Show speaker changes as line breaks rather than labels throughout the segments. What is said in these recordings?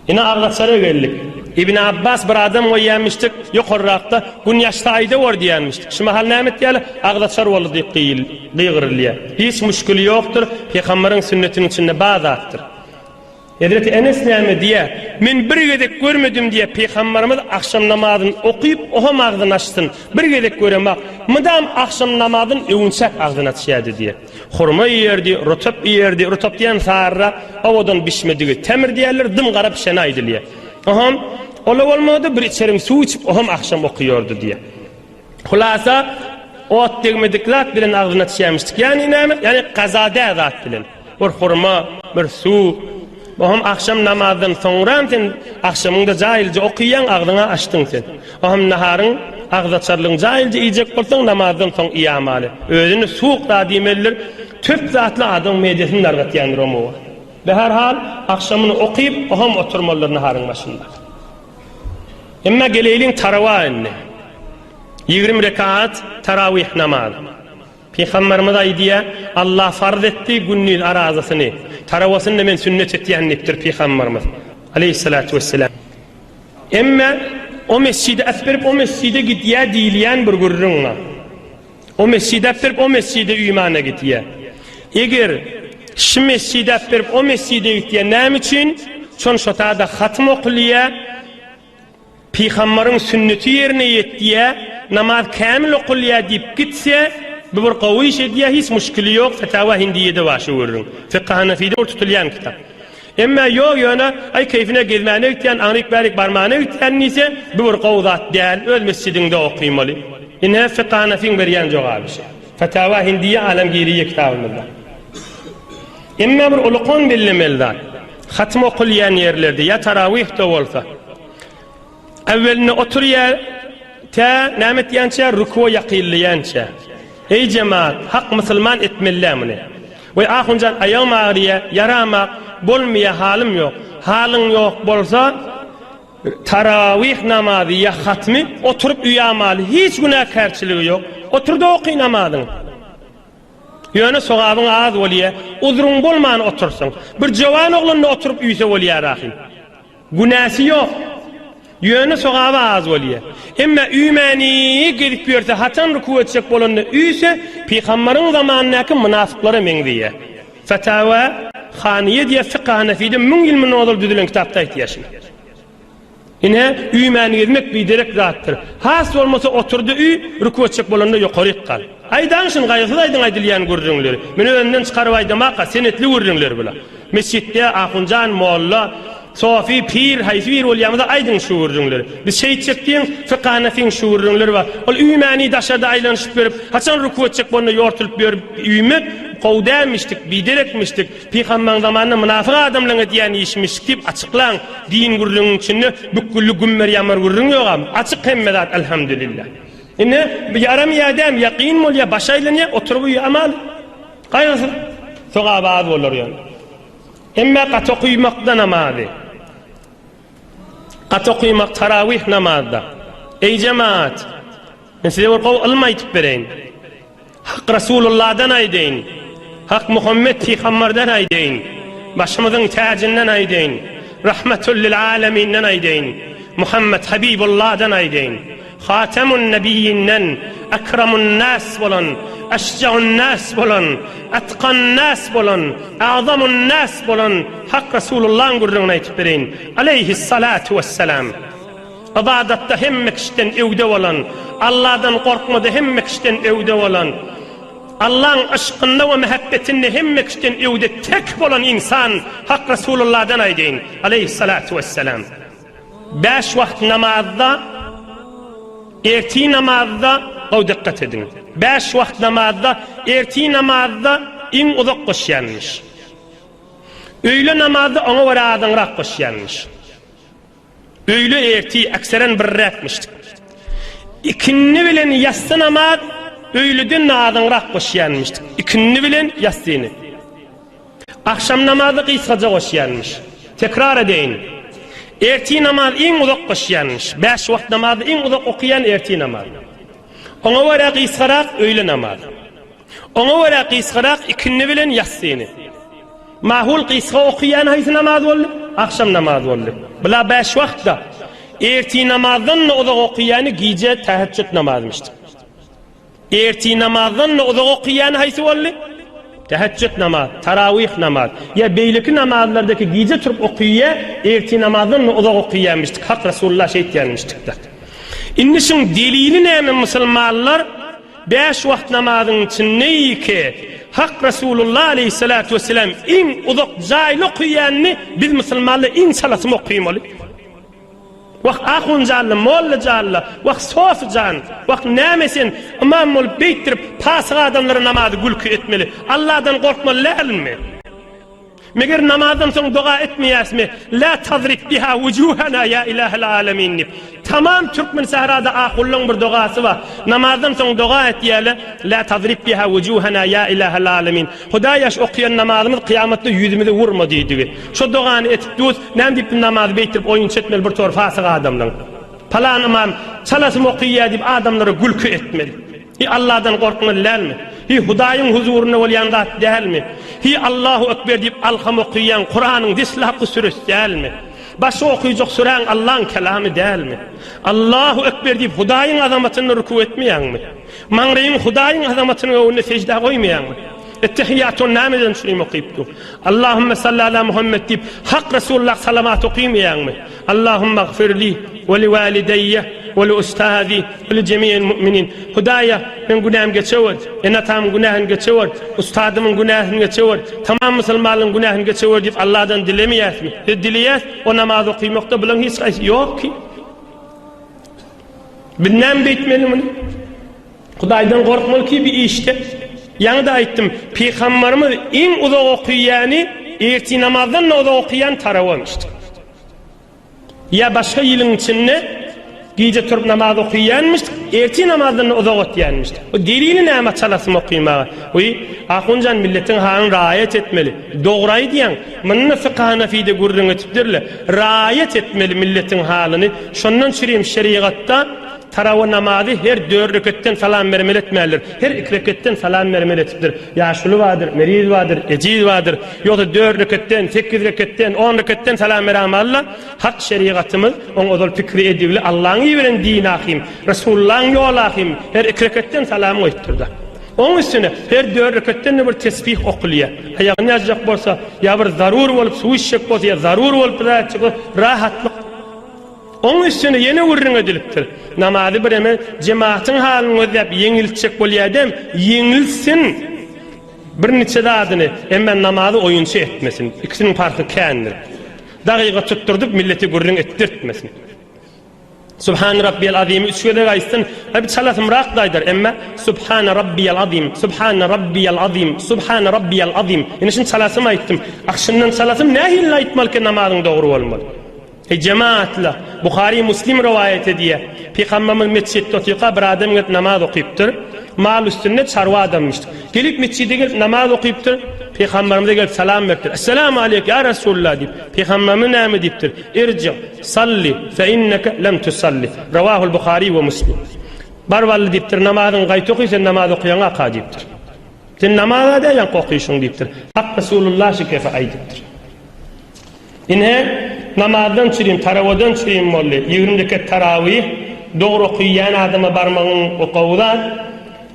Ine agzaçara geldik. Ibn Abbas bir adam goýýanmyşdyk, ýokarrakda Gün ýaşsa aýda bor diýýänmişdik. Şu mahal näme etýärler? Agzaçar boldy diýip gygyrylýar. Hiç müşgili ýokdur, pygambaryň sünnetiniň içinde bar zatdyr. Hezreti Enes näme diýýär? Men bir gezek görmedim diýýär, pygambarymyz agşam namazyny okyp, oham agzyny açsyn. Bir gezek göremak. Mydam agşam namazyny öwünçäk agzyny açýardy diýýär. Hurma iýerdi, rutap iýerdi. Rutap diýen sarra, owadan bişmedigi. Temir diýerler, dym gara pişene aýdylýar. Oham, ola bolmady, bir içerim suw içip, oham agşam okyýordy diýýär. Hulasa, ot degmedik zat bilen agzyny açýarmyşdyk. Ýagny näme? Ýagny gaza däl zat bilen. Bir hurma, bir suw. Oham agşam namazdan soňram sen agşamyňda jaýylja okyýaň, agzyňa açdyň sen. Oham naharyň agzaçarlygyň jaýylja iýjek bolsaň namazdan soň iýamaly. Özüni suwuk zat iýmelidir. Töp zatly adamyň medesini dargatýandyr omuwa. Beherhal, agşamyny okyp, oham oturmalydyr naharyň başynda. Emma geleýliň tarawa indi. 20 rekaat tarawih namazy. Pygamberimiz aýdýar, Allah farz etdi gündiz arazasyny, tarawasyny-da men sünnet etýän diýipdir Pygamberimiz, aleýhissalatu wesselam. Emme o mesjide äsberip o mesjide gidýär diýilýän bir gürrüň bar. O mesjide äsberip o mesjide üýmana gidýär. Eger şu mesjide äsberip o mesjide gidýär näme üçin? Çon şotada hatym okulýar. Pygambaryň sünneti ýerine ýetýär, namaz kämil okulýar diýip gitse, bu bir gowy iş edýär, hiç muşkili ýok, Fetawa Hindiýede bar şu gürrüň. Fykhy Hanafide bir tutulýan kitap. Emma ýok ýöne, aý keýfine gezmäne gitýän, aňryk-bärik barmana gitýän diýse, bu bir gowy zat däl, öz mesjidiňde okymaly. Ine, Fykhy Hanafiň berýän jogaby şu. Fetawa Hindiýe Alamgiriýe kitabymyzda. Emma bir ulukan bellemeli zat, hatym okulýan ýerlerde ýa tarawyh-da bolsa, äwwelinde oturýar, tä näme etýänçä, rukuwa ýakynlaýança. Eý jemaat, hak musulman etmeli-dä muny. Weý ahunjan aýagym agyrýar, ýaramak, bolmaýar, halym ýok. Halyň ýok bolsa, tarawyh namazy ýa hatmy oturyp uýamaly, hiç günäkärçiligi ýok. Otur-da oky namazyňy. Ýöne sogabyň az bolýa, uzruň bolman otursaň. Bir jowan oglanda oturyp üýse bolýar ahyn. Günäsi ýok. Ýöne sogaby az bolýa. Emma üýmäni gezip ýörse, haçan ruku etjek bolanda üýse, pygambaryň zamanyndaky mynafyklara meňzeýär. Fetawa Haniýe diýe fykh Hanefide 1000 ýyl mundan ozal düzülen kitapda aýtýar şuny. Ine, üýmän gezmek biderek zatdyr. Has bolmasa otur-da üý, rükü etjek bolanda ýokaryk gal. Aýdaň şuny, gaýgysyz aýdyň aýdylýan gürrüňleri. Men özümden çykaryp aýdamak-a, senetli gürrüňler bular. Mesjitde ahunjan, molla, sofy, pir, haýsy biri bolýaňyz-a aýdyň şu gürrüňleri. Biz şeýtjek diýiň, fykh-hanafiň şu gürrüňleri bar. Ol üýmäni daşarda aýlanyşyp ýörüp, haçan rükü etjek bolanda ýortulyp ýörüp üýmek gowy dälmişdik, biderekmişdik. Pygambaň zamanynda mynafyk adamlaň edýän işimiş diýip açyklaň, din gürrüňiň içinde bükgülli gümmer ýamar gürrüň ýogam, açyk hemme zat Elhamdülillah. Indi bu ýaramyýa dämi ýa kyn bolýa baş aýlanýa oturyp uýa amal gaýgysyz sogaby az bolar ýöne. Emme gaty okymakda namazy. Gaty okymak tarawyh namazda. Eý jemaat! Men size bir gowy ylym aýdyp bereýin. Hak Rasulullahdan aýdaýyn, Hak Muhammet pygamberden aýdaýyn, başymyzyň täjinden aýdaýyn, Rahmetul lil aleminden aýdaýyn, Muhammet Habibullahdan aýdaýyn, Hatemun Nebiýinden, Ekramun nas bolan, Eşjaun nas bolan, Etkan nas bolan, Azamun nas bolan Hak Rasulullahyň gürrüňini aýtyp bereýin, Aleýhissalatu wessalam. Ybadatda hemme kişiden öwde bolan, Allahdan gorkmada hemme kişiden öwde bolan, Allaň yşkynda we mähebbetinde hemme kişiden öwde tek bolan ynsan Hak Resulullahdan aýdaýyn, aleýhissalatu wessalam. Bäş wagt namazda, ertir namazda gowy dykgat ediň. Bäş wagt namazda, ertir namazda iň uzak goşýanmyş. Öýle namazda oňa görä azyňrak goşýanmyş. Öýle erti ekseren birräkmişdik. Ikindi bilen ýassy namaz öýleden azyňrak goşýanmyşdyk. Ikindi bilen ýassyny. Agşam namazy gysgaja goşýanmyş. Tekrar edeýin. Erti namaz iň uzak goşýanmyş. Bäş wagt namazy iň uzak okaýan erti namaz. Oňa görä gysgarak öýle namaz. Oňa görä gysgarak ikindi bilen ýassyny. Mahul gysga okaýan haýsy namaz boldy? Agşam namazy boldy. Bula bäş wagt-da. Ertir namazdan-da uzak okaýany gije täheçjüt namazymyşdyr. Ertir namazdan-da uzak okaýany haýsy boldy? Täheçjüt namaz, tarawyh namaz. Ýa beýleki namazlardaki gije turup okaýa, ertir namazdan-da uzak okaýamyşdyk. Hak Resulullah şeýtýänmişdik-de. Indi şuň delili näme musulmanlar? Bäş wagt namazyň içindeýki Hak Resulullah aleýhissalatu wesselam iň uzak jaýly okaýanyny biz musulmanlar iň çalasym okaýmaly. Wah ahun janly, molla janly, wah sofy jan, wah näme sen ymam bolup beýtdirip pasyk adamlara namazy gülki etmeli. Alladan gorkmaly dälmi? Meger namazdan soň doga etmeýäsmi? La tazrib biha wujuhana ýa ilahel alemin diýip. Tamam türkmen sährada ahullaň bir dogasy bar. Namazdan soň doga etýäle La tazrib biha wujuhana ýa ilahel alemin. Hudaý ýaş okaýan namazymyz kyýamatda ýüzümize urma diýdigi. Şo dogany etip dus, näme diýip bu namazy beýtdirip oýunça etmeli bir tor fasyk adamlaň. Palan ymam çalasym okyýa diýip adamlara gülki etmeli. Hi Allahdan gorkmaly dälmi? Hi Hudaýyň huzurynda bolýan zat dälmi? Hi Allahu Ekber diýip alham okyýaň Kuranyň deslapky süresi dälmi? Başga okyjak süräň Allaň kelamy dälmi? Allahu Ekber diýip Hudaýyň azamatynda ruku etmeýäňmi? Maňraýyňy Hudaýyň azamatynyň öňünde seždä goýmaýaňmy? Ettehiýatyny nämeden çürim okyp dur? Allahümme salli ala Muhammed diýip Hak Resulullah salamat okymaýaňmy? Allahümme gfirli we li walideýe we li ustazi we li jemi'il mu'minin. Hudaýa, meň günämi geçewer, ene-atamyň günäsini geçewer, ustadymyň günäsini geçewer, tamam musulmanlaryň günäsini geçewer diýip Allahdan dilemeýäsmi? Biz dileýäs, o namaz okymakda bularyň hiç haýsy ýok ki. Biz näme beýtmeli muny? Hudaýdan gorkmaly ki bir işde. Ýaňy-da aýtdym, pygambarymyz iň uzak okyýany ertir namazdan-da uzak okyýan tarawamişdi. Ýa başga ýylyň içinde gije turup namaz okyýanmyşdyk, ertir namazdan-da uzak otýanmyşdyk. O delili näme çalasym okymaga? Wiý, ahunjan milletiň halyny raýat etmeli. Dogry aýdýaň. Munda fykh hanafide gürrüň etipdirle. Raýat etmeli milletiň halyny. Şondan çürim şerigatda Tarawa namazy her dört reketden salam bermeli etmändir. Her iki reketden salam bermeli etipdir. Ýaşuly bardyr, meriz bardyr, ejiz bardyr. Ýogsa dört reketden, sekiz reketden, on reketden salam berämalla, hak şerigatymyz oň ozal pikiri edigli Allaň iberen dini ahym, Resulullaň ýoly ahym, her iki reketden salam goýupdyrda. Oň üstüne her dört reketden-de bir tesbih okulýar. Aýagyny ýazjak bolsa, ýa bir zarur bolup suw içjek bolsa, ýa zarur bolup bir zat etjek bolsa, rahatlyk. Oň üstüne ýene gürrüň edilipdir. Namazy bireme jematyň halyny gözläp ýeňiltjek bolýadem, ýeňiltsin birniçe zadyny, emma namazy oýunça etmesin. Ikisiniň parhy kändir. Dagyga tutdurdyp millete gürrüň etdirtmesin. Subhan Rabbiyal Azimi üç gezek aýtsyn, a bir çalasymrak-da aýdar, emma Subhan Rabbiyal Azim, Subhan Rabbiyal Azim, Subhan Rabbiyal Azim. Indi şuny çalasym aýtdym. Ah şundan çalasym nähili aýtmaly ki namazyň dogry bolmaly? Eý jemaatlar! Buhary Muslim rowaýat edýär. Pygamberimiz metjitde otyrka bir adam gelip namaz okypdyr. Mal üstünde çarwa adamyşdyr. Gelip metjide gelip namaz okypdyr. Pygamberimize gelip salam beripdir. Esselamu aleýk ýa Resulullah diýip. Pygamberimiz näme diýipdir? Irji, salli, fe inneke lem tusalli. Rawahul Buhary we Muslim. Bar wally diýipdir, namazyňy gaýta oky, sen namaz okaýaňaka diýipdir. Sen namaza däl ýaňky okyşyň diýipdir. Hak Resulullah şu kefe aýdypdyr. Ine, namazdan çürim, tarawadan çürim boldy. 20 reket tarawyh, dogry okyýan adama barmagyň gowy zat.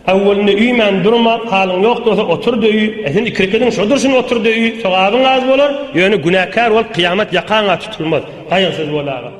Öwwelinde üýmän durma, halyň ýok bolsa otur-da üý. E sen iki rekediň şo durşuna otur-da üý, sogabyň az bolar, ýöne günäkär bolup kyýamat ýakaňa tutulmaz. Gaýgysyz bol aga.